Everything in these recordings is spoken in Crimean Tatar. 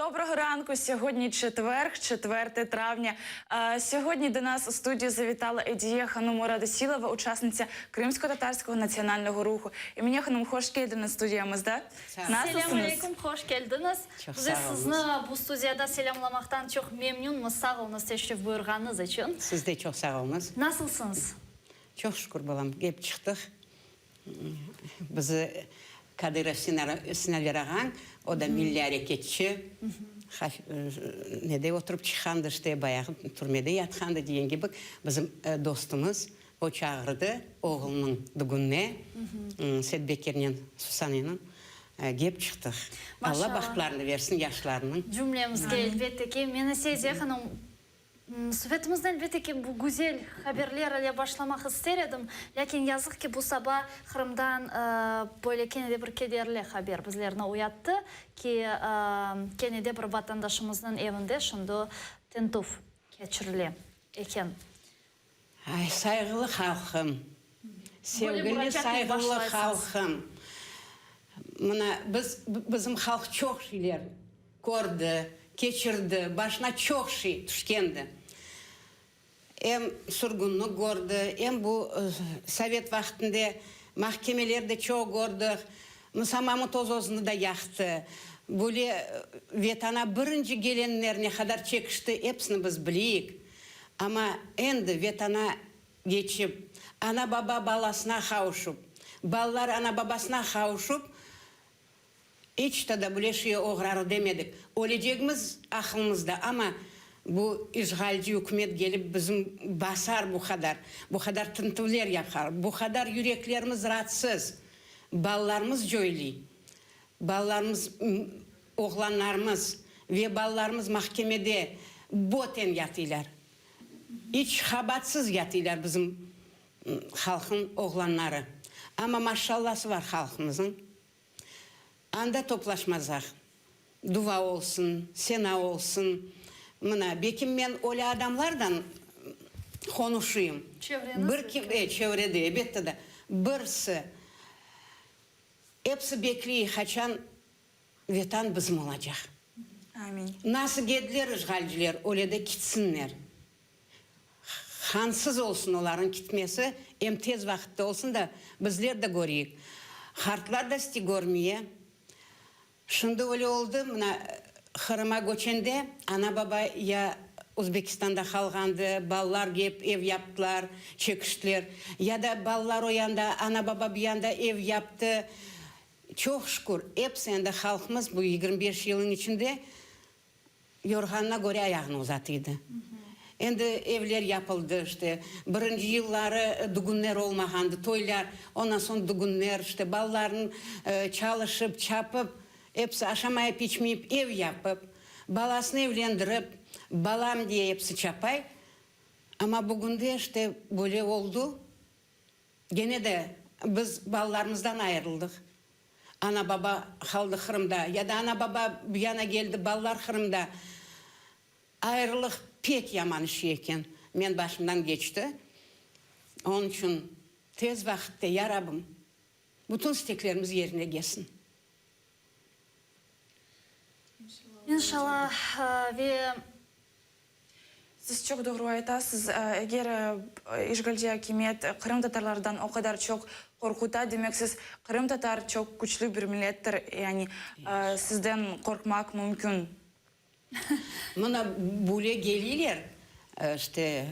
Доброго ранку. Сьогодні четверг, 4 травня. Е, Сьогодні до нас у студію завітала Едіє Ханум Мурадасілова, учасниця Кримсько-татарського національного руху. Еміне hanım, hoş keldiñiz studiyamızda. Selâm aleyküm, hoş keldiñiz. Çoq Biz sağ oluñız. sizni bu studiyada selâmlamaqtan çoq memnünmiz. Sağ oluñız teşrif buyurğanıñız içün. Siz de çoq sağ oluñız. Nasılsıñız? Çoq şükür, balam, kelip çıqtıq. Bizi Kadırov Sinaver ağañ, o da milliy areketçi, nede oturıp çıqqandı, işte, bayağı türmede yatqandı degen kibi, bizim dostumız, o çağırdı oğlunıñ dügünine, Setbekirnen Susaneniñ, kelip çıqtıq. Alla bahtlarını versin yaşlarnıñ. Cümlemizge, elbette ki. Men ise, Ediye hanım, Subetimizni, elbette ki, bu güzel haberler ile başlamaq ister edim, lâkin yazıq ki, bu saba Qırımdan böyle kene de bir kederli haber bizlerni uyattı ki, kene de bir vatandaşımıznıñ evinde şimdi tintüv keçirile eken. Ay, sayğılı halqım, sevgili sayğılı halqım, mına biz, bizim halq çoq şeyler kördi, keçirdi, başına çoq şey tüşkendi. Em sürgünlik kördi, em bu sovet vaqtında mahkemeler de çoq kördik, Musa Mamut öz-özüni de yaqtı. Böyle Vetana birinci gelenler ne qadar çekişti, episini biz bileyik. Amma endi Vetana geçip, ana-baba balasına qavuşıp, balalar ana-babasına qavuşıp, İç ta da bile şiye oğrarı demedik. Ölecegimiz aqlımızda, amma bu işğalci ükümet gelip bizim basar bu qadar, bu qadar tintüvler yapar, bu qadar yüreklerimiz raatsız, balalarımız cöyliy, balalarımız, oğlanlarımız ve balalarımız mahkemede boten yatıylar, iç habatsız yatıylar bizim halqnıñ oğlanları. Amma maşallası var halqımıznıñ. Anda toplaşmazaq. Duva olsun, sena olsun. Mına, bekim men öyle adamlardan qonuşıyım. Bir kim, e, çevrede, elbette de. Birisi, episi bekliy, qaçan Vetan bizim olacaq. Amin. Nasıl kediler işğalciler, öyle de kitsinler. Hansız olsun olarnıñ kitmesi, em tez vaqıtta olsun da, bizler de köreyik. Qartlar da sti körmeye. Şimdi öyle oldı, mına, Qırıma köçende ana-baba ya Özbekistanda qalğandı, balalar kep ev yaptılar, çekiştiler, ya da balalar o yanda, ana-baba bu yanda ev yaptı. Çoq şükür, episi endi halqımız bu 25 yılnıñ içinde Yorğanına köre ayağını uzatıydı. Endi evler yapıldı, işte, birinci yılları dügünler olmağandı, toylar, ondan soñ dügünler, işte, balalarnıñ çalışıp, çapıp, episi aşamayıp, içmeyip ev yapıp, balasını evlendirip, balam diye episi çapay. Amma bugünde, işte, böyle oldu. Gene de biz balalarımızdan ayırıldıq. Ana-baba qaldı Qırımda, ya da ana-baba bu yana geldi, balalar Qırımda. Ayırılıq pek yaman şey eken. Men başımdan keçti. Onıñ içün tez vaqıtte, ya Rabbim, bütün isteklerimiz yerine kelsin. İnşallah. Ve Siz çoq doğru aytasız. Eger işğalci akimiyet qırımtatarlardan o qadar çoq qorquta, demek siz qırımtatar çoq küçlü bir millettir, yani sizden qorqmaq mümkün. Mına böyle geliyler, işte,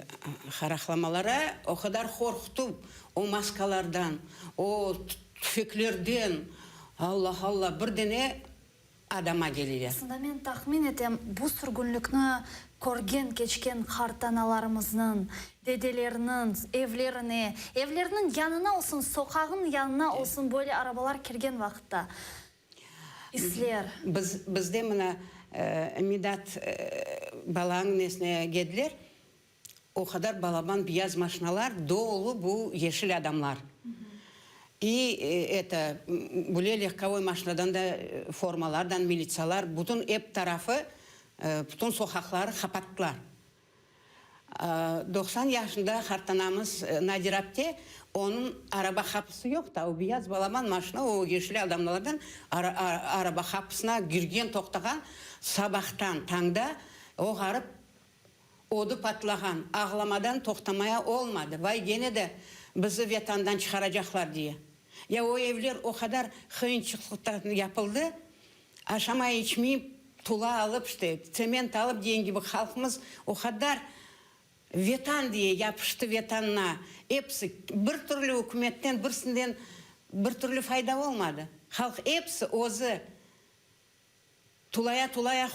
haraqlamalara o qadar qorqutıp, o maskalardan, o tüfeklerden, Allah, Allah, bir dene adama keleler. Aslında men tahmin etem, bu sürgünlikni körgen, keçken qartanalarımıznıñ, dedelerniñ evlerine, evleriniñ yanına olsun, soqağıñ yanına olsun böyle arabalar kirgen vaqıtta isler. Biz, bizde mına Midat balanıñ nesine kediler, O qadar balaban beyaz maşinalar dolu bu yeşil adamlar. İ eto, bule legkovoy maşinadan da formalardan militsalar bütün ep tarafı, bütün soqaqları qapattılar. 90 yaşında qartanamız Nadir apte, onıñ araba qapısı yoq da, o beyaz balaban maşina, o yeşil adamlardan araba qapısına kirgen, toqtağan, sabahtan, tañda o ğarip odı patlağan, ağlamadan toqtamaya olmadı, vay gene de bizi Vetandan çıqaracaqlar diye. Ya o evler o qadar qıyınçılıqtan yapıldı, aşamay içmey tula alıp, işte, tsement alıp degen kibi halqımız o qadar Vetan diye yapıştı Vetanına, episi bir türlü ükümetten birisinden bir türlü fayda olmadı. Halq episi özü Tulaya tulaya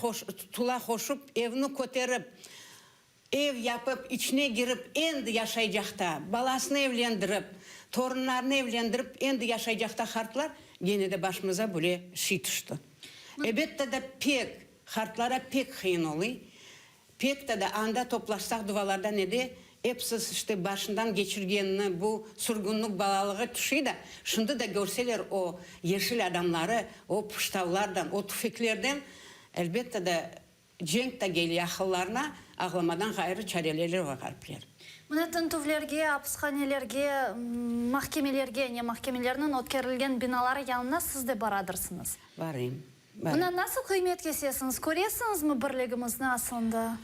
tula qoşup, evni köterip, ev yapıp, içine kirip, endi yaşaycaqta, balasını evlendirip, torunlarını evlendirip, endi yaşaycaqta qartlar, gene de başımıza böyle şiy tüşti. Ebette de pek, qartlara pek qıyın oluy. Pek de de anda toplaşsaq duvalarda ne de, episi işte başından keçirgenini, bu sürgünlik balalığı tüşey da, şimdi de körseler o yeşil adamları, o pıştavlardan, o tüfeklerden, elbette de, cenk de geliy aqıllarına, ağlamadan ğayrı çareleri yoq ğaripler. Mına tintüvlerge, apishanelerge, mahkemelerge, ne mahkemelerniñ ötkerilgen binaları yanına siz de baradırsıñız. Barayım. Buna nasıl qıymet kesesiñiz? Köresiñizmi birligimizni aslında?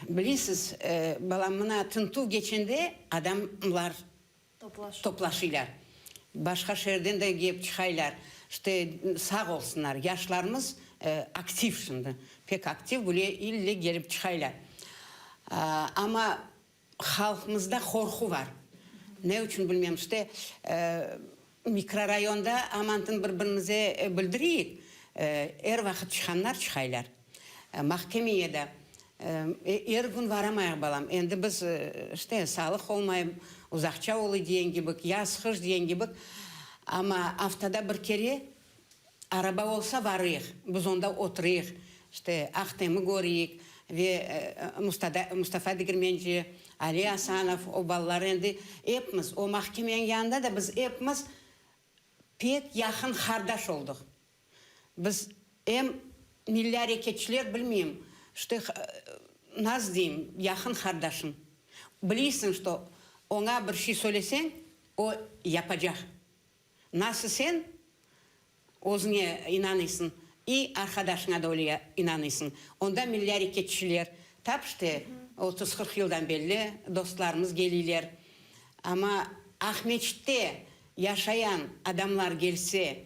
Bilesiz, balam, mına tintüv keçende adamlar toplaşıylar. Başqa şeerden de kelip çıqaylar. İşte, sağ olsunlar, yaşlarımız aktiv şimdi, pek aktiv, böyle ille kelip çıqaylar. Amma Halqımızda qorqu bar. Ne içün bilmem, işte, mikrorayonda amantın bir-birimize bildireyik, er vaqıt çıqanlar çıqaylar. Mahkemeye de er kün varamayıq, balam, endi biz, işte, sağlıq olmay, uzaqça oluy diyen kibik, yaz, qış diyen kibik, amma aftada bir kere Araba olsa varıyıq, biz onda oturıyıq, işte, Ahtem'i köreyik ve Mustafa Digirmenci, Ali Asanov, o balalar endi epimiz, o mahkemeniñ yanında da biz epimiz pek yaqın qardaş oldıq. Biz em milliy areketçiler, bilmeyim, işte, nasıl deyim, yaqın qardaşım. Biliysiñ, şto, oña bir şey söyleseñ, o yapacaq. Nasıl sen özüñe inanıysıñ, i arqadaşıña da öyle inanıysıñ. Onda milliy areketçiler, tap işte 30-40 yıldan belli dostlarımız geliyler. Amma Aqmeçitte yaşayan adamlar gelse,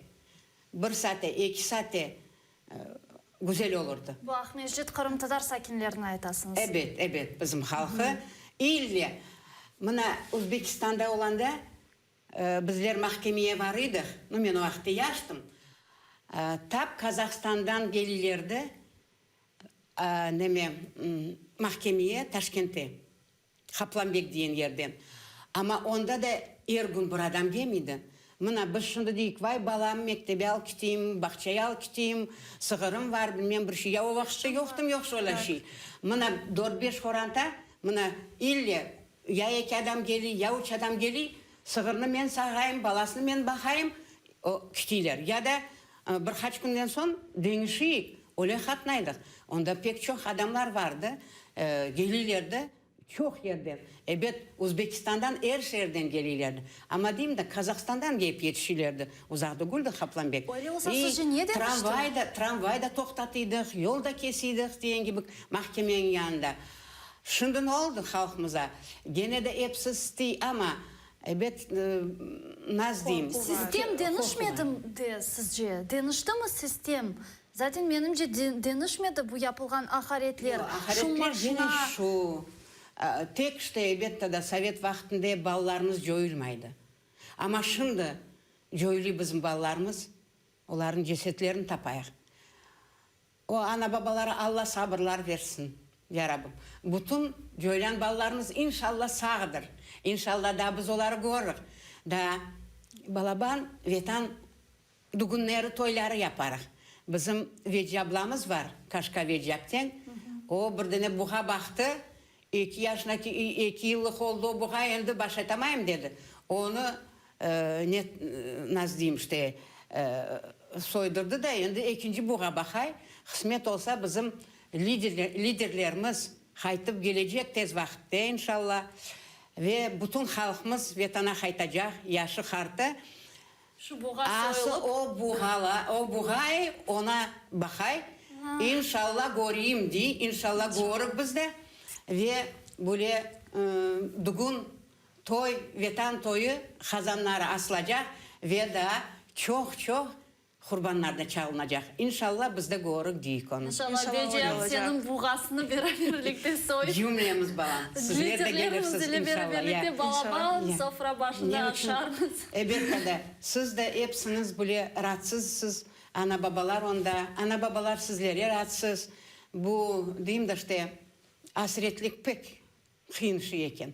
bir sate, eki sate güzel olurdı. Bu Aqmescit qırımtatar sakinlerini aytasıñız. Ebet, ebet, bizim halqı. İlle mına Özbekistanda olanda Bizler mahkemeye barıydıq, nu, men o vaqıtte yaştım, tap Kazahstandan geliylerdi, neme, mahkemeye Taşkente, Qaplanbek diyen yerden. Amma onda da er kün bir adam kelmeydi. Mına, biz şimdi deyik, vay, balam mektebe alıp keteyim, bağçaya alıp keteyim, sığırım var, bilmem bir şey. Ya o vaqıtta yoqtım, yoq şöyle şey. Mına, dört-beş qoranta, mına, ille Ya eki adam keliy, ya üç adam keliy, sığırnı men sağayım, balasını men baqayım, o, kitiyler. Ya da bir qaç künden soñ deñişiyik, öyle qatnaydıq. Onda pek çoq adamlar vardı, keliylerdi çoq yerden. Ebet, Özbekistandan er şeerden keliylerdi. Amma deyim da, Kazahstandan kelip yetişiylerdi. Uzaq degildi Qaplanbek. Öyle olsa, sizce ne deñişti? Tramvay da, tramvay da toqtatıydıq, yol da kesiydik degen kibi mahkemeniñ yanında. Şimdi ne oldı halqımıza? Gene de episi istiy, amma, ebet, naz deyim. Sistem deñişmedi de sizce? Deñiştimi sistem? Zaten menimce deñişmedi bu yapılğan aqaretler, şu Aqaretler maşna. gene şu. Tek işte, elbette de, sovet vaqtında balalarımız coyulmaydı. Amma şimdi coyuluy bizim balalarımız, olarnıñ cesetlerini tapayıq. O ana-babalara Alla sabırlar versin, ya Rabbim. Bütün coylan balalarımız inşalla sağdır. İnşalla daa biz oları körürük. Daa balaban Vetan dügünleri, toyları yaparıq. Bizim Veciye ablamız var, Kaşka Veciye apteñ. O bir dene buğa baqtı, eki yaşındaki, eki yıllıq oldı o buğa, endi baş etamayım dedi. Onı Ne, nasıl deyim, işte, soydurdı da, endi ekinci buğa baqay, qısmet olsa, bizim liderlerimiz. Qaytıp kelecek tez vaqıtte, inşalla. Ve bütün halqımız Vetana qaytacaq, yaşı qartı. Şu buğa Ası soyulıp. o buğala, o buğay oña baqay, inşalla köreyim dey, inşalla körip biz de. Ve böyle dügün, toy, Vetan toyu qazanları asılacaq ve daa çoq-çoq Qurbanlar da çalınacaq. İnşalla biz de körük deyik onı. İnşalla İnşalla öyle Bediye olacaq. seniñ buğasını beraberlikte soyıp. Cümlemiz balam. Sizler de Lüterlerimiz kelirsiz ile inşalla. beraberlikte Ya. balaban Ya. sofra başında Ne içün? aşarmız. Elbette de. Siz de epsiñiz bile ratsızsız. Ana-babalar onda. Ana-babalar sizlere ratsız. Bu, deyim de işte, asretlik pek qıyın şey eken.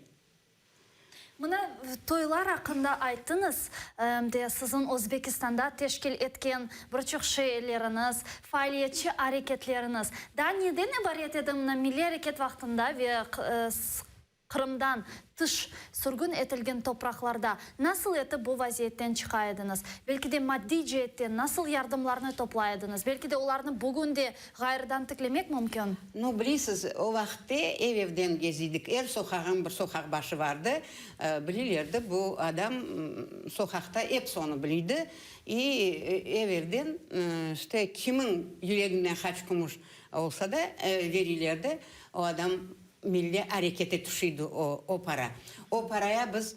Mına, toylar aqqında ayttıñız, em de siziñ Özbekistanda teşkil etken bir çoq şeyleriñiz, faaliyetçi areketleriñiz. Daa neden ibaret edi mına milliy areket vaqtında ve Qırımdan tış sürgün etilgen topraqlarda nasıl etip bu vaziyetten çıqa ediñiz? Belki de maddiy ceetten nasıl yardımlarnı toplay ediñiz? Belki de olarnı bugün de ğayrıdan tiklemek mümkün? Nu, bilesiz, o vaqıtte ev-evden geziydik. Er soqağın bir soqaq başı vardı. Bililerdi, bu adam soqaqta episi onı biliydi. İ ev-evden, işte, kimiñ yüreginden qaç kümüş olsa da, verilerdi. O adam milliy arekete tüşüydi o, o para. O paraya biz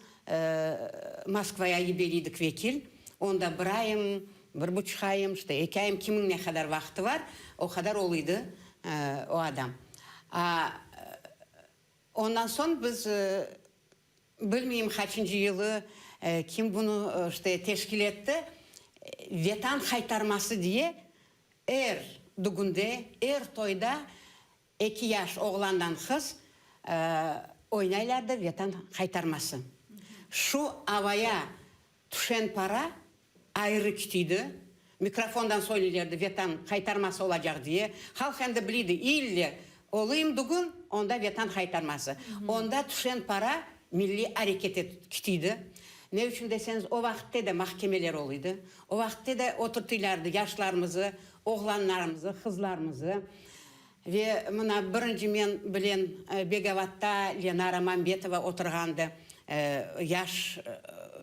Moskvaya yiberiydik vekil. Onda bir ayım, Bir buçuq ayım, işte, eki ayım, kimiñ ne qadar vaqtı var, o qadar oluydı o adam. A, ondan soñ biz, bilmeyim qaçıncı yılı, kim bunı, işte, teşkil etti, Vetan qaytarması diye er dügünde, er toyda Eki yaş oğlandan qız oynaylardı Vetan qaytarması. Şu avaya tüşen para ayrı kitiydi. Mikrofondan söyleylerdi Vetan qaytarması olacaq diye. Halq endi biliydi, ille oluyım dügün, onda Vetan qaytarması. Onda tüşen para milliy arekete kitiydi. Ne içün deseñiz, o vaqıtte de mahkemeler oluydı. O vaqıtte de oturtıylardı yaşlarımızı, oğlanlarımızı, qızlarımızı. Ve mına birinci men bilen Begavatta Lenara Mambetova oturğandı, yaş,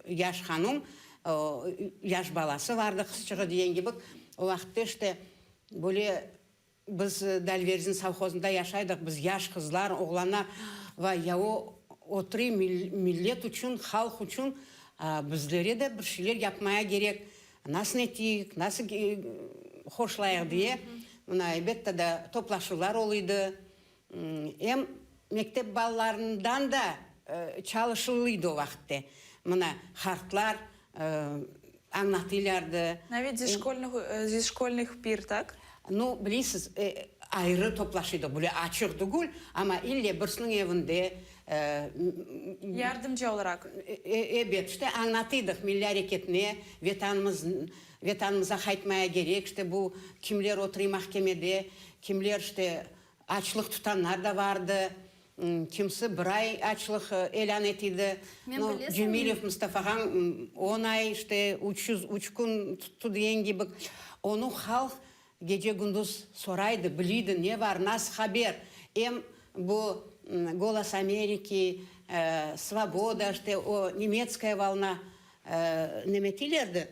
yaş hanum, yaş balası vardı, qızçığı degen kibi. O vaqıtta işte böyle biz Dalverzin sovhozında yaşaydıq, biz yaş qızlar, oğlanlar, vay, ya o oturuy millet içün, halq içün, bizlere de bir şeyler yapmaya kerek. Nasıl eteyik, nasıl hoşlayıq diye, mına, elbette de, toplaşuvlar oluydı. Em mektep balalarından da çalışılıydı o vaqıtte. Mına, qartlar añlatıylardı. Navit ze şkolnıh pir, tak? Nu, bilesiz, ayrı toplaşıydı, böyle açıq tügül, amma ille birisiniñ evinde. Yardımcı olaraq. Ebet, işte, añlatıydıq milliy areketine, Vetanımız, Vetanımıza qaytmaya kerek, işte, bu kimler oturuy mahkemede, kimler, işte, açlıq tutanlar da vardı, kimsi bir ay açlıq elân etiydi. Men Nu, bilesiñmi? Cemilev Mustafağan on ay, işte, 303 kün tuttı degen kibi. Onı halq Gece-gündüz soraydı, biliydi, ne var, nas haber. Em bu Golos Ameriki, Svoboda, işte, o Nemetskaya volna nemetiylerdi,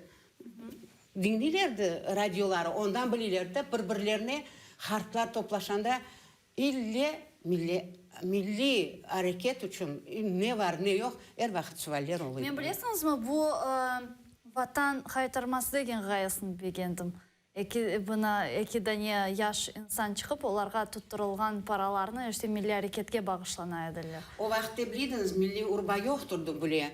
diñleylerdi radioları, ondan biliylerdi de, bir-birlerine hartlar toplaşanda ille milliy areket içün ne var, ne yoq, er vaqıt sualler oluydı. Men bilesiñizmi, bu Vatan qaytarması degen ğayesini begendim. Eki, buna eki dane yaş insan çıqıp, olarğa tuttırılğan paralarnı işte milliy areketke bağışlana ediler. O vaqıtte bilediñiz, milliy urba yoqtırdı bile.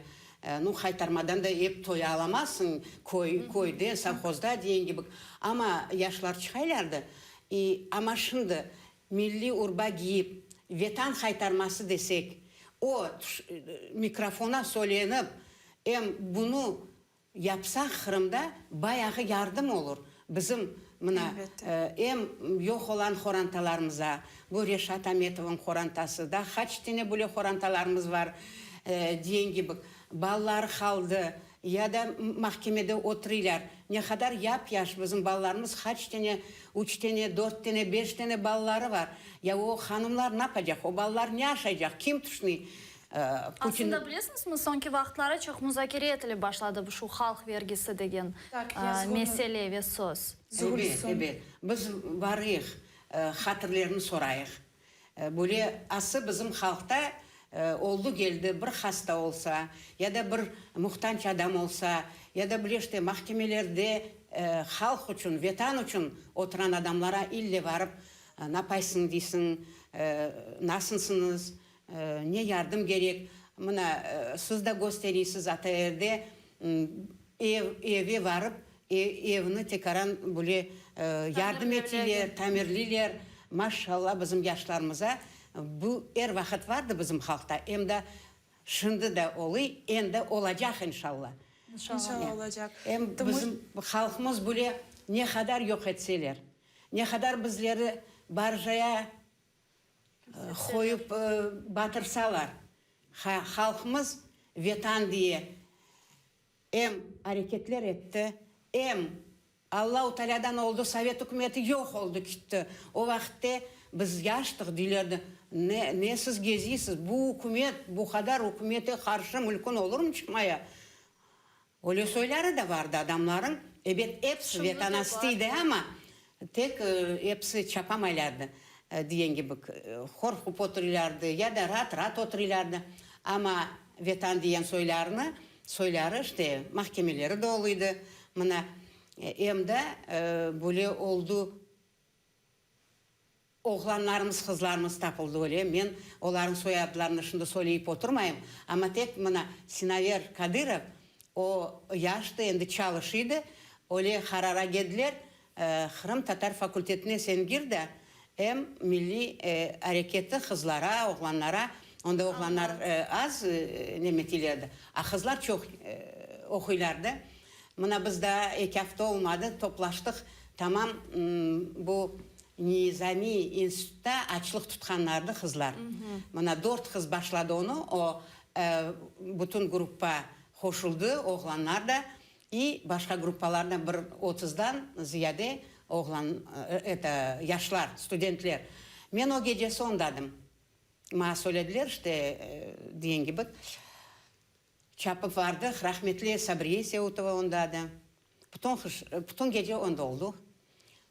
Nu, qaytarmadan da ep toya alamazsıñ, köy, köyde, sovhozda degen kibi. Amma yaşlar çıqaylardı. İ, amma şimdi milliy urba kiyip, Vetan qaytarması desek, o, mikrofona söylenip, em bunı Yapsaq Qırımda bayağı yardım olur bizim mına em yoq olan horantalarımıza, bu Reşat Ametovıñ horantası, daa qaç tene böyle horantalarımız var diyen kibi, balaları qaldı. Ya da mahkemede oturıylar. Ne qadar yap-yaş bizim balalarımız, qaç tene, üç tene, dört tene, beş tene balaları var. Ya o hanımlar napacaq, o balalar ne aşaycaq, kim tüşüni? Putin. Aslında bilesiñizmi, soñki vaqıtları çoq muzakere etilip başladı bu şu halq vergisi degen mesele ve söz. Ebet, ebet. Biz barıyıq, hatırlerini sorayıq. Böyle ası bizim halqta oldı-keldi, bir hasta olsa, ya da bir muhtanç adam olsa, ya da bile işte mahkemelerde halq içün, Vetan içün oturan adamlara ille varıp, napaysıñ deysiñ, nasılsıñız, ne yardım kerek, mına siz de kösteriysiz ATRde ev, eve varıp, evni tekaran böyle yardım etiyler, tamirliyler. Maşşalla bizim yaşlarımıza bu er vaqıt vardı bizim halqta, em de şimdi de oluy, endi olacaq inşalla. İnşalla olacaq. Em bizim halqımız böyle ne qadar yoq etseler, ne qadar bizleri barjaya qoyıp batırsalar, halqımız Vetan diye em areketler etti, em Allahu Taalâdan oldı, Sovet ükümeti yoq oldı kitti. O vaqıtte biz yaştıq, deylerdi, ne, ne siz geziysiz, bu ükümet, bu qadar ükümete qarşı mülkün olurmı çıqmaya? Öyle soyları da vardı adamlarıñ, ebet, episi vetanastiydi, amma tek episi çapamaylardı, diyen kibi, qorqup oturıylardı ya da raat-raat oturıylardı, amma vetan diyen soylarını, soyları, işte, mahkemeleri de oluydı, mına, em de böyle oldu. Oğlanlarımız, qızlarımız tapıldı öyle, men olarnıñ soyadlarını şimdi söyleyip oturmayım, amma tek mına Sinaver Kadırov, o yaştı, endi çalışıydı, öyle qarara keldiler, Qırımtatar fakultetine sen gir de, em milliy areketi qızlara, oğlanlara, onda oğlanlar az nemetiylerdi, a qızlar çoq oquylardı. Mına biz daa eki afta olmadı, toplaştıq, tamam bu Nizamiy institutta açlıq tutqanlardı qızlar. Mına dört qız başladı onı, o bütün gruppa qoşuldı, oğlanlar da, i başqa gruppalardan bir otuzdan ziyade oğlan, eto, yaşlar, studentler. Men o gecesi ondadım. Maña söylediler, işte, degen kibi. Çapıp vardıq, rahmetli Sabriye Seutova onda edi. Bütün qış, bütün gece onda olduq.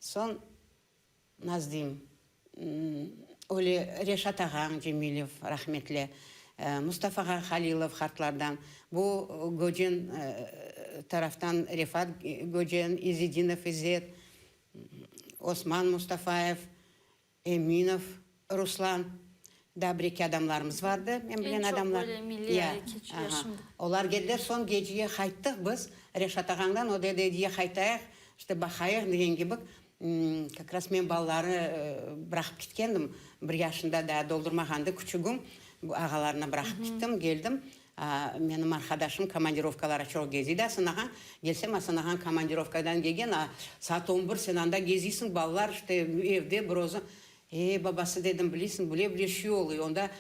Soñ, nasıl deyim, öyle Reşat ağañ Cemilev, rahmetli, Mustafa ağa Halilov qartlardan, bu Göcen taraftan Refat Göcen, İzedinov İzzet, Osman Mustafayev, Eminov Ruslan, daa bir-eki adamlarımız vardı, men bilgen Eñ çoq adamlar. böyle milliy Ya, areketçiler aha. şimdi. Olar keldiler, soñ geceye qayttıq biz, Reşat ağañdan, o dedi, ediye qaytayıq, işte baqayıq degen kibi. Kak raz men balaları bıraqıp ketkendim, bir yaşında daa doldurmağandı küçügim, ağalarına bıraqıp kettim, keldim. Menim arqadaşım komandirovkalara çoq geziydi Asan ağa. Kelsem, Asan ağañ komandirovkadan kelgen, a, saat on bir, sen anda geziysiñ, balalar işte evde bir özü. E, babası, dedim, bileysiñ, bile-bile şiy oluy. Onda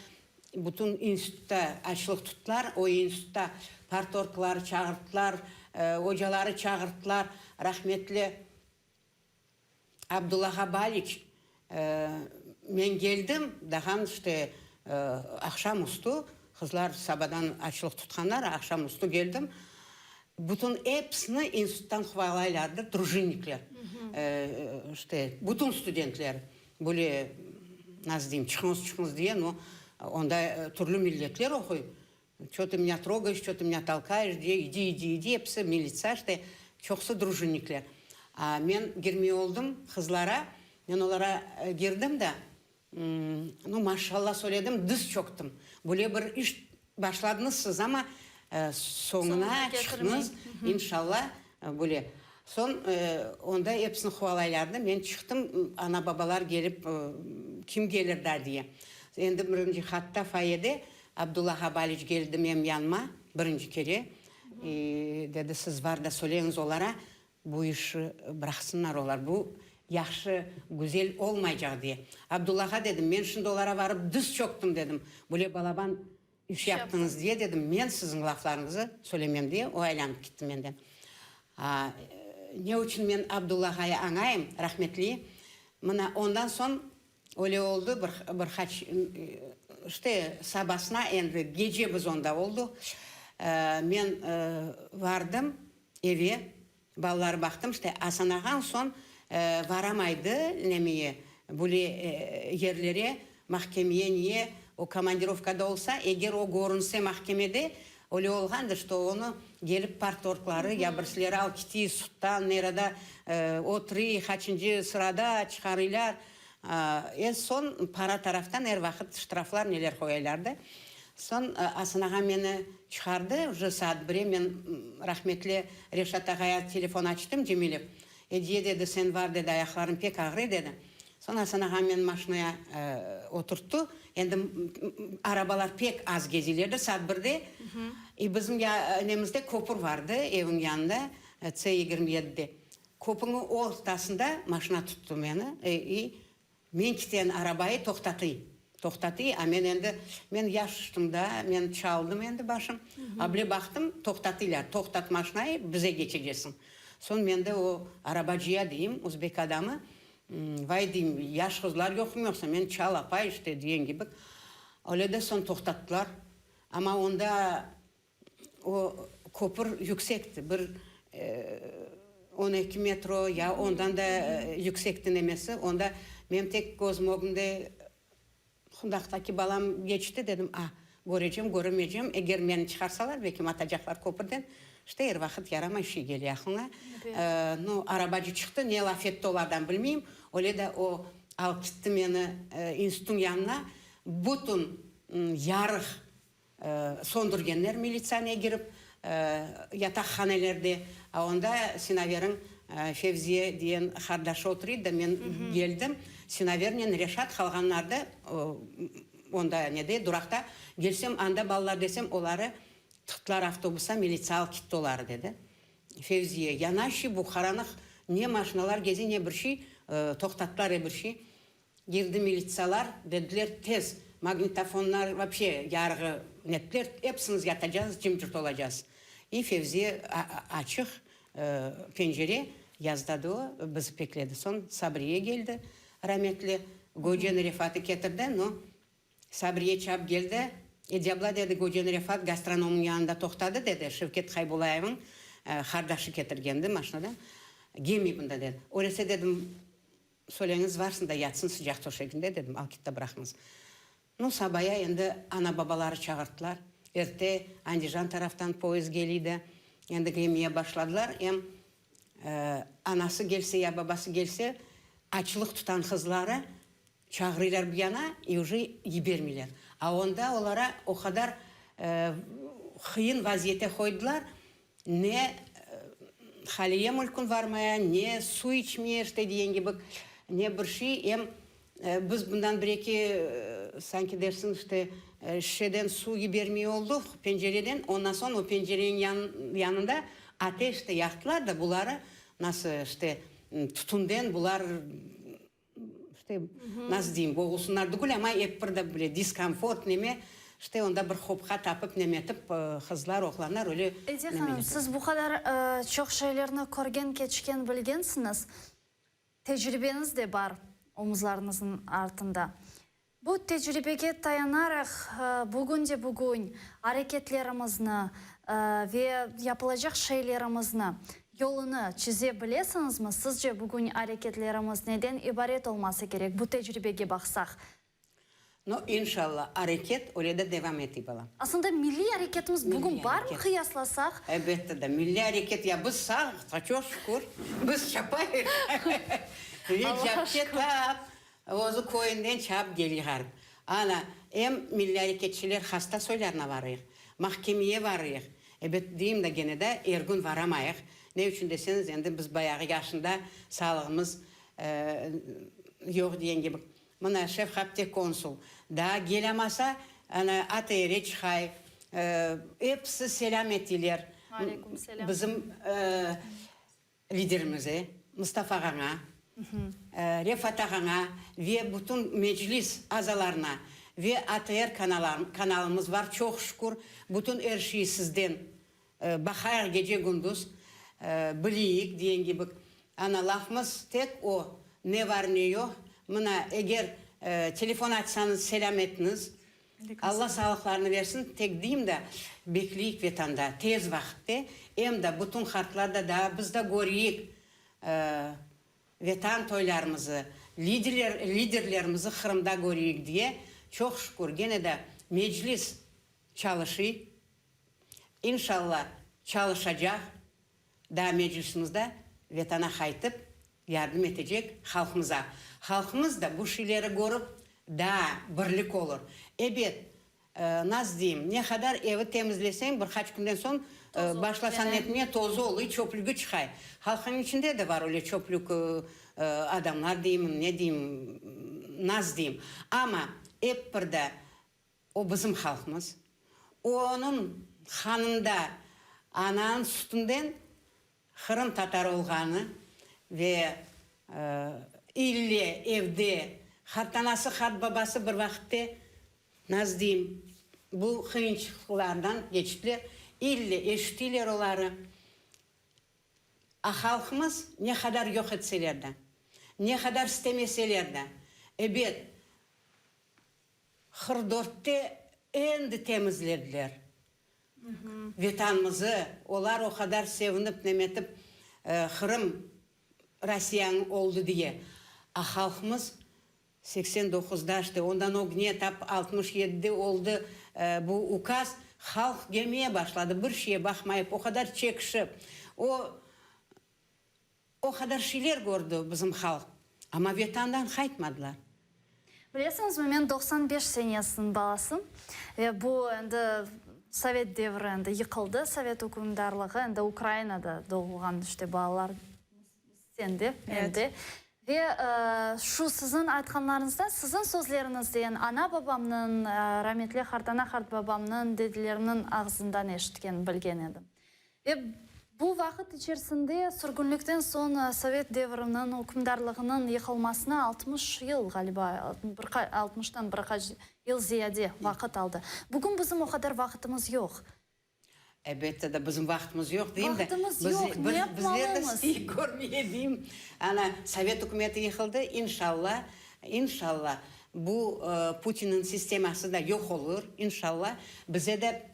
bütün institutta açlıq tuttılar, o institutta partorgları çağırttılar, ocaları çağırttılar, rahmetli Abdullağa Baliç, Men keldim, dağan işte aqşam üstü, qızlar sabadan açlıq tutqanlar, aqşam üstü keldim, bütün episini instituttan quvalaylardı, drujinnikler, işte bütün studentler, böyle, nasıl deyim, çıqıñız, çıqıñız diye, no, onda türlü milletler oquy, Ço tı menya trogayeş, ço tı menya tolkayeş, diye, idi, idi, idi, episi militsa işte, çoqusı družinnikler. A men girmey oldım qızlara, men olara girdim da, nu, maşalla söyledim, diz çöktim. Böyle bir iş başladıñız siz, amma soñuna çıqtıñız, inşalla, böyle. Soñ onda episini quvalaylardı, men çıqtım, ana-babalar kelip, kim kelir daa diye. Endi birinci hatta foyede Abdulla Habaliç geldi menim yanıma birinci kere, dedi, siz var da söyleñiz olara, bu işi bıraqsınlar olar, bu yahşı, güzel olmaycaq, diye. Abdullağa dedim, men şimdi olara varıp diz çöktim, dedim, böyle balaban. İş yaptıñız diye, dedim, men siziñ laflarıñızı söylemem diye, o aylanıp kitti menden. A, ne içün men Abdulla ağayı añayım, rahmetli, mına ondan soñ öyle oldı, bir, bir qaç, işte, sabasına endi gece biz onda olduq, men vardım eve, Balalar baqtım, işte, Asan ağañ soñ varamaydı nemeye, böyle yerlere, mahkemeye niye, o komandirovkada olsa, eger o körünse mahkemede, öyle olğandır, что onı gelip partorgları ya birisileri al kiti sudtan, nerada oturıy, qaçıncı sırada çıqarıylar. E, soñ para taraftan er vaqıt ştraflar neler qoyaylardı. Soñ Asan ağa meni çıqardı, uje saat bire, men rahmetli Reşat ağaya telefon açtım, Cemilev, Ediye, dedi, sen var, dedi, ayaqlarım pek ağrıy, dedi. Soñ Asan ağa meni maşinaya oturttı, endi arabalar pek az gezilerdi saat birde, i bizim nemizde köpür vardı, evin yanında, C 27-de. Köpüniñ ortasında maşina tuttı meni, i Men kiten arabayı toqtatıy, toqtatıy, a men endi, men yaştım da, men çaldım endi başım, a bile baqtım, toqtatıylar, toqtat maşinayı, bize geçecesiñ. Soñ men de o arabacıya deyim, özbek adamı, vay deyim, yaş qızlar yoqmı yoqsa, men çal apay işte diyen kibi, öyle de soñ toqtattılar, amma onda O köpür yüksekti, bir 12 metro ya ondan da yüksekti nemesi. Onda menim tek közüm ögünde qundaqtaki balam geçti, dedim, a, körecem, köremeycem, eger meni çıqarsalar, belkim atacaqlar köpürden. İşte, er vaqıt yaramay şey kele aqlıña. Nu, arabacı çıqtı, ne laf etti olardan bilmeyim, öyle de o alıp kitti meni institutnıñ yanına, bütün yarıq Söndürgenler militsioner kirip yataqhanelerde, a onda Sinaverniñ Fevziye diyen qardaşı otur edi da, men keldim, Sinavernen Reşat qalğanlardı onda nede, duraqta, kelsem anda balalar desem, oları tıqtılar avtobusa, militsiya alıp kitti oları, dedi. Fevziye, yanaşı bu qaranıq, ne maşinalar geze, ne bir şey, toqtattılar e bir şey. Girdi militsiyalar, dediler, tez, magnitofonlar, vobşe, yarğı nettiler, epsimiz yatacağız, cım-cırt olacağız. İ Fevziye açıq pencere, yazdadı o, bizi bekledi. Soñ Sabriye geldi, rametli, Göcen Refatı ketirdi, no, Sabriye çap geldi, Ediye abla, dedi, Göcen Refat gastronomnıñ yanında toqtadı, dedi, Şevket Qaybulayevniñ qardaşı ketirgendi maşinada, gelmey bunda, dedi. Öylese, dedim, Söyleñiz, varsın da yatsın sıcaq töşeginde, dedim, al kit de bıraqıñız. Nu, sabaya endi ana-babaları çağırttılar. Erte Andijan taraftan poyezd geliydi. Endi gremiye başladılar. Em anası gelse ya babası gelse, açlıq tutan qızları çağırıylar bu yana i uje yibermeyler. A onda olara o qadar qıyın vaziyete qoydılar, Ne haliye mülkün varmaya, ne su içmeye, işte degen kibi, ne bir şey. Em biz bundan bir-eki, sanki dersiñ, işte, şişeden suv yibermey olduq pencereden, ondan soñ o pencereniñ yanında ateş de yaqtılar da, buları nasıl, işte, tütünden bular İşte, nasıl deyim, boğulsınlar tügül, amma ep bir de böyle diskomfort neme, işte, onda bir hopqa tapıp nemetip, qızlar, oğlanlar öyle Ediye hanım, siz bu qadar çoq şeylerni körgen, keçken, bilgensiñiz, tecribeñiz de bar omuzlarıñıznıñ artında. Bu tecribege tayanaraq, bugün de bugün areketlerimizni ve yapılacaq şeylerimizni yolunı çize bilesiñizmi? Sizce bugün areketlerimiz neden ibaret olması kerek, bu tecribege baqsaq? No, inşallah, areket öyle de devam eti, balam. Aslında milliy areketimiz bugün barmı qıyaslasaq? Elbette de, milliy areket, ya biz sağ, çoq şükür, biz çapayıq. Ve capke tap, Özü köyünden çap geliğar. Ana, em milliy areketçiler hasta soylarına varıyıq, mahkemeye varıyıq. Ebet, deyim da gene de, er kün varamayıq. Ne içün deseñiz, endi biz bayağı yaşında, sağlığımız yoq degen kibi. Mına, Şevqapte konsul daa gelamasa, ana, ATR çıqay, episi selâm etiler. Aleyküm selâm. Bizim Liderimize, Mustafa ağaña, Refat ağaña ve bütün Meclis azalarına. Ve ATR kanalımız var, çoq şükür, bütün er şeyi sizden baqayıq gece-gündüz, bileyik diyen kibi. Ana, lafımız tek o, ne var, ne yoq. Mına, eger telefon açsañız, selâm etiñiz. Alla sağlıqlarını versin, tek deyim da, bekleyik Vetanda, tez vaqıtte, em da bütün hartlar da daa biz da köreyik, Vetan toylarımızı, liderler, liderlerimizi Qırımda köreyik diye, çoq şükür, gene de Meclis çalışıy, inşalla çalışacaq, daa Meclisimiz da Vetana qaytıp yardım etecek halqımıza. Halqımız da bu şeyleri körip daa birlik olur. Ebet, Naz deyim, ne qadar evi temizleseñ, bir qaç künden soñ başlasañ etmeye, tozu oluy, çöplügi çıqay. Halqnıñ içinde de bar öyle çöplük adamlar deyim, ne deyim, naz deyim. Amma ep bir de o bizim halqımız. Onıñ qanında, ananıñ sütünden Qırım tatar olğanı ve ille evde qartanası, qartbabası bir vaqıtte, naz deyim, bu qıyınçılıqlardan keçtiler, ille eşittiler oları. A halqımız ne qadar yoq etseler de, ne qadar istemeseler de, ebet, 44-te endi temizlediler. Vetanımızı, olar o qadar sevinip nemetip Qırım Rossiyanıñ oldı diye, a halqımız 89-da işte, ondan ögne tap 67-de oldı bu ukaz, halq gelmeye başladı, bir şeye baqmayıp, o qadar çekişip, o O qadar şeyler kördi bizim halq, amma Vetandan qaytmadılar. Bilesiñizmi, men 95 senesiniñ balasım ve bu endi sovet devri endi yıqıldı, sovet ükümdarlığı, endi Ukrainada doğulğan işte balalar, sen de, men de. Ve şu siziñ aytqanlarıñızdan, siziñ sözleriñizden, ana-babamnıñ, rametli qartana-qartbabamnıñ, dedelerniñ ağzından eşitken, bilgen edim. Ve bu vaqıt içersinde sürgünlikten soñ sovet devriniñ ükümdarlığınıñ yıqılmasına 60 yıl, ğaliba, altmıştan bir qaç yıl ziyade vaqıt aldı. Bugün bizim o qadar vaqıtımız yoq. Elbette de, bizim vaqıtımız yoq, deyim de, Vaqıtımız yoq, ne bizler de yapmalımız? isteyik körmeye, deyim. Ana, sovet ükümeti yıqıldı, inşalla, inşalla, bu Putinniñ sisteması da yoq olur, inşalla, bize de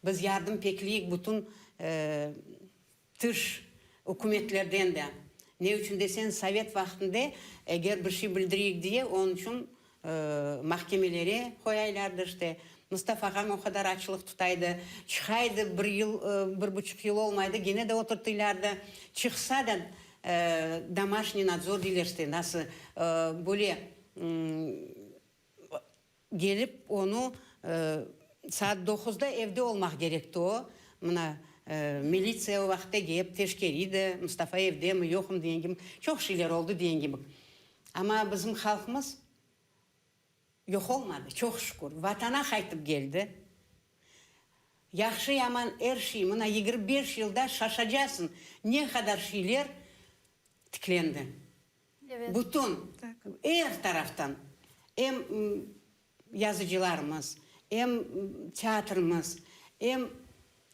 Biz yardım pekleyik bütün tış ükümetlerden de. Ne içün desen, sovet vaqtında eger bir şey bildireyik diye, onıñ içün mahkemelere qoyaylardı işte. Mustafa ağam o qadar açlıq tutaydı, çıqaydı, bir yıl, bir buçuq yıl olmaydı, gene de oturtıylardı. Çıqsa da, domaşniy nadzor deyler işte, nasıl, böyle Kelip onı saat doquzda evde olmaq kerekti o. Mına, militsiya o vaqıtta kelip teşkeriydi, Mustafa evdemi, yoqmı degen kibi. Çoq şeyler oldı degen kibi. Amma bizim halqımız yoq olmadı, çoq şükür. Vatana qaytıp keldi. Yahşı-yaman er şey, mına 25 yılda şaşacasıñ, ne qadar şeyler tiklendi. Bütün, er taraftan, em yazıcılarımız, em teatrımız, em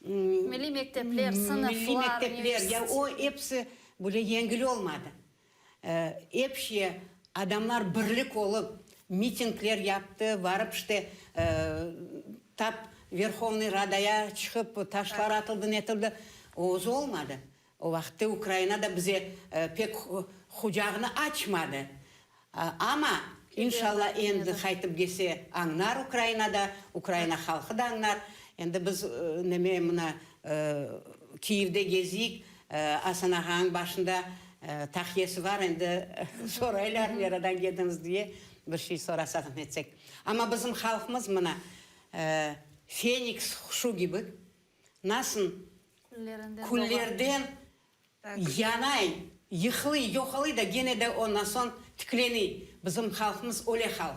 Milliy mektepler, sınıflar, milliy mektepler, ya o episi böyle yengil olmadı. Ep şey adamlar birlik olıp, mitingler yaptı, varıp işte tap Verhovnıy Radaya çıqıp taşlar atıldı, netildi, o özü olmadı. O vaqıtte Ukraina da bize pek qucağını açmadı. Amma, inşalla, endi qaytıp kelse añlar Ukraina da, Ukraina halqı da añlar. Endi biz neme, mına, Kiyevde geziyik, Asan ağanıñ başında taqyesi bar, endi soraylar, neradan keldiñiz diye, bir şey sorasaq, netsek. Amma bizim halqımız, mına, feniks quşu kibi, Nasıl küllerden yanay, yıqılıy, yoqalıy da gene de ondan soñ tikleniy. Bizim halqımız öyle halq.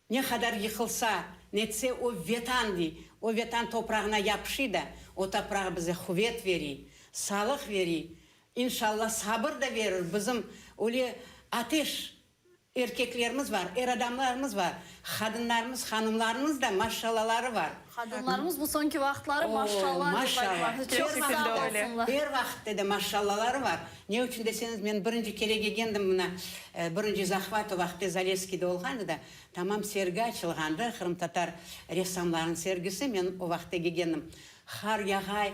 Ne qadar yıqılsa, netse o Vetan dey, o Vetan toprağına yapışıy da, o topraq bize quvet veriy, sağlıq veriy, inşalla sabır da verir, bizim öyle ateş. Erkeklerimiz var, er adamlarımız var, qadınlarımız, hanımlarımız da maşşallaları var. Qadınlarımız bu soñki vaqıtları maşşalla dep aytıla. Çoq sağ olsunlar. Er vaqıtta da maşşallaları var. Ne içün deseñiz, men birinci kere kelgendim mına, birinci zahvat o vaqıtta Zalesskiyde olğandı da, tamam sergi açılğandı, qırımtatar ressamlarınıñ sergisi, men o vaqıtta kelgendim. Qar yağay,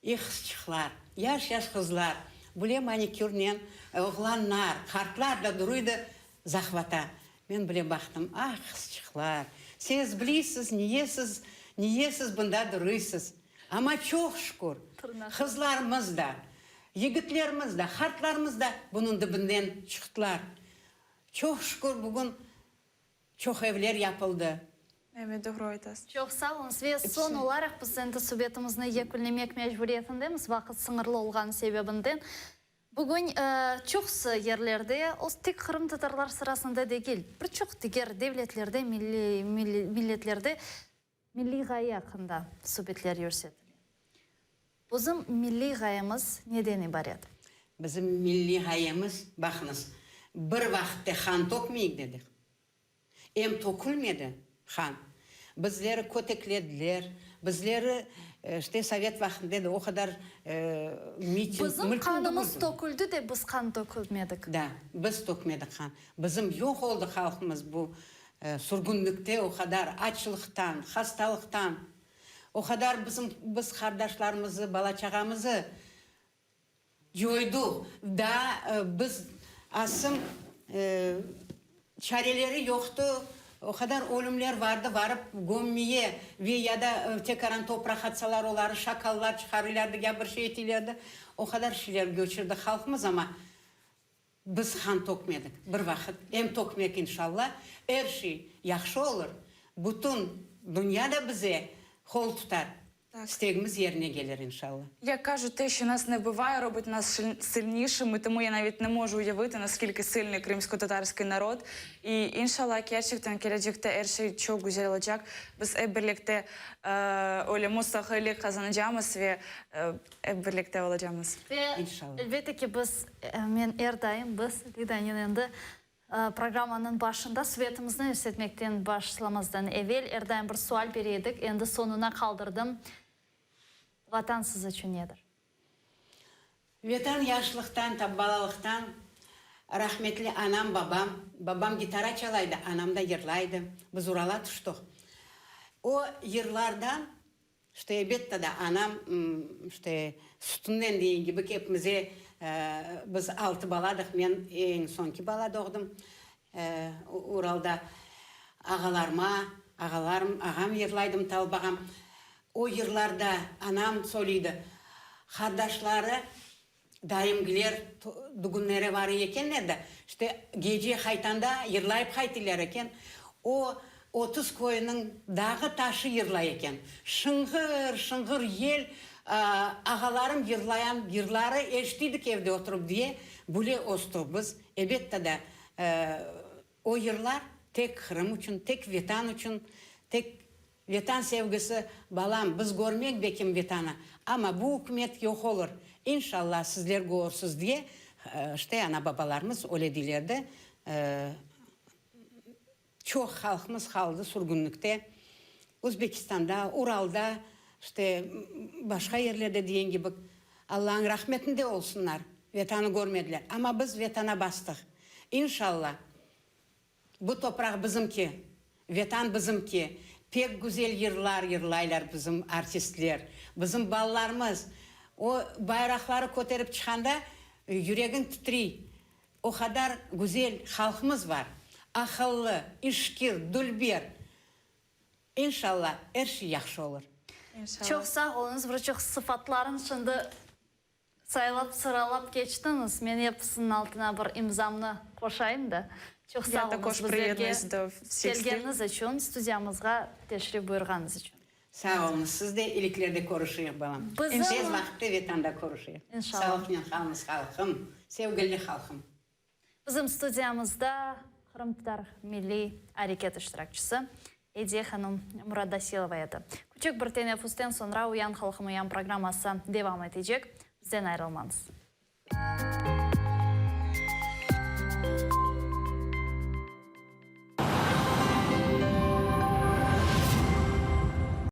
İ qızçıqlar, yaş-yaş qızlar, bile manikürnen oğlanlar, qartlar da duruydı zahvata. Men bile baqtım, ah, qızçıqlar, siz biliysiz, niye siz, niye siz bunda duruysız? Amma çoq şükür, qızlarımız da, yigitlerimiz de, qartlarımız da bunıñ dibinden çıqtılar. Çoq şükür, bugün Çoq evler yapıldı. Evet, doğru aytasız. Çoq sağ oluñız. Ve soñ olaraq biz endi subetimizni yekünlemek mecburiyetindemiz, vaqıt sıñırlı olğanı sebebinden. Bugün çoqusı yerlerde, o tek qırımtatarlar sırasında degil, bir çoq diger devletlerde, milliy milletlerde milliy ğaye aqqında subetler yürsetile. Bizim milliy ğayemiz neden ibaret? Bizim milliy ğayemiz, baqıñız, bir vaqıtte han tökmeyik dedik. Em tökülmedi han. Bizleri köteklediler, bizleri, işte, sovet vaqtında da o qadar miting, Bizim qanımız töküldi de, biz qan tökülmedik. Da, biz tökmedik qan. Bizim yoq oldı halqımız bu sürgünlikte o qadar açlıqtan, hastalıqtan. O qadar bizim biz qardaşlarımızı, bala-çağamızı coyduq. Daa biz asım çareleri yoqtı, o qadar ölümler vardı, varıp gömmeye ve ya da tekaran topraq atsalar, oları şakallar çıqarırlardı, ya bir şey eteylerdi. O qadar şeyler köçirdi halqımız, amma Biz qan tökmedik bir vaqıt, em tökmek inşalla, er şey yahşı olur, bütün dünya da bize qol tutar, istegimiz yerine kelir inşalla. Як кажуть, те, що нас не вбиває, робить нас сильнішими, тому я навіть не можу уявити, наскільки сильний кримськотатарський народ. І inşalla, kerçekten kelecekte er şey çoq güzel olacaq. Biz ep birlikte öyle mustaqillik qazanacamız ve Ep birlikte olacamız. Ve, elbette ki, biz, men er daim biz, Lidanen endi programmanıñ başında subetimizni yürsetmekten başlamazdan evel er daim bir sual bere edik, endi soñuna qaldırdım, Vatan siz içün nedir? Vetan yaşlıqtan, ta balalıqtan rahmetli anam, babam, babam gitara çalaydı, anam da yırlaydı, biz Urala tüştük. O yırlardan İşte, elbette de, anam, işte, sütünden degen kibi ki, epimize, biz altı baladıq, men eñ soñki bala doğdım Uralda. Ağalarıma, ağalarım, ağam yırlaydım, talbağam. O yırlarda anam söyleydi, qardaşları Dayımgiler dügünlere varıy ekenler de, işte, gece qaytanda yırlayıp qaytıylar eken. O, 30 köyüniñ dağı-taşı yırlay eken. Şıñğır, şıñğır yel, ağalarım yırlayan yırları eşitiydik evde oturıp diye büle östük biz. Ebette de, o yırlar tek Qırım içün, tek Vetan içün, tek Vetan sevgisi, balam, biz körmek bekim Vetanı, amma bu ükümet yoq olur, inşallah sizler körürsüz diye, işte ana-babalarımız öyle deylerdi. Çoq halqımız qaldı sürgünlikte, Özbekistanda, Uralda, işte başqa yerlerde degen kibi, Allanıñ rahmetinde olsunlar, Vetanı körmediler, amma biz Vetana bastıq, inşallah. Bu topraq bizimki, Vetan bizimki, pek güzel yırlar yırlaylar bizim artistler, bizim balalarımız o bayraqları köterip çıqanda yüregiñ titriy, o qadar güzel halqımız bar, aqıllı, işkir, dülber, İnşalla er şey yahşı olur. Çoq sağ oluñız, bir çoq sıfatlarıñ şimdi Saylap sıralap keçtiñiz, men episiniñ altına bir imzamnı qoşayım da. Çoq sağ oluñız bizlerge kelgeniñiz içün, studiyamızğa teşrif buyurğanıñız içün. Sağ oluñız, siz de iliklerde körüşeyik, balam. Tez vaqıtta Vetanda körüşeyik. Sağlıqnen qalıñız, halqım, sevgili halqım. Bizim studiyamızda Qırımtatar milliy areket iştirakçisi Ediye hanım Muraddasilova edi. Küçük bir teneffüsten soñra Uyan halqım uyan programması devam etecek. Bizden ayrılmañız.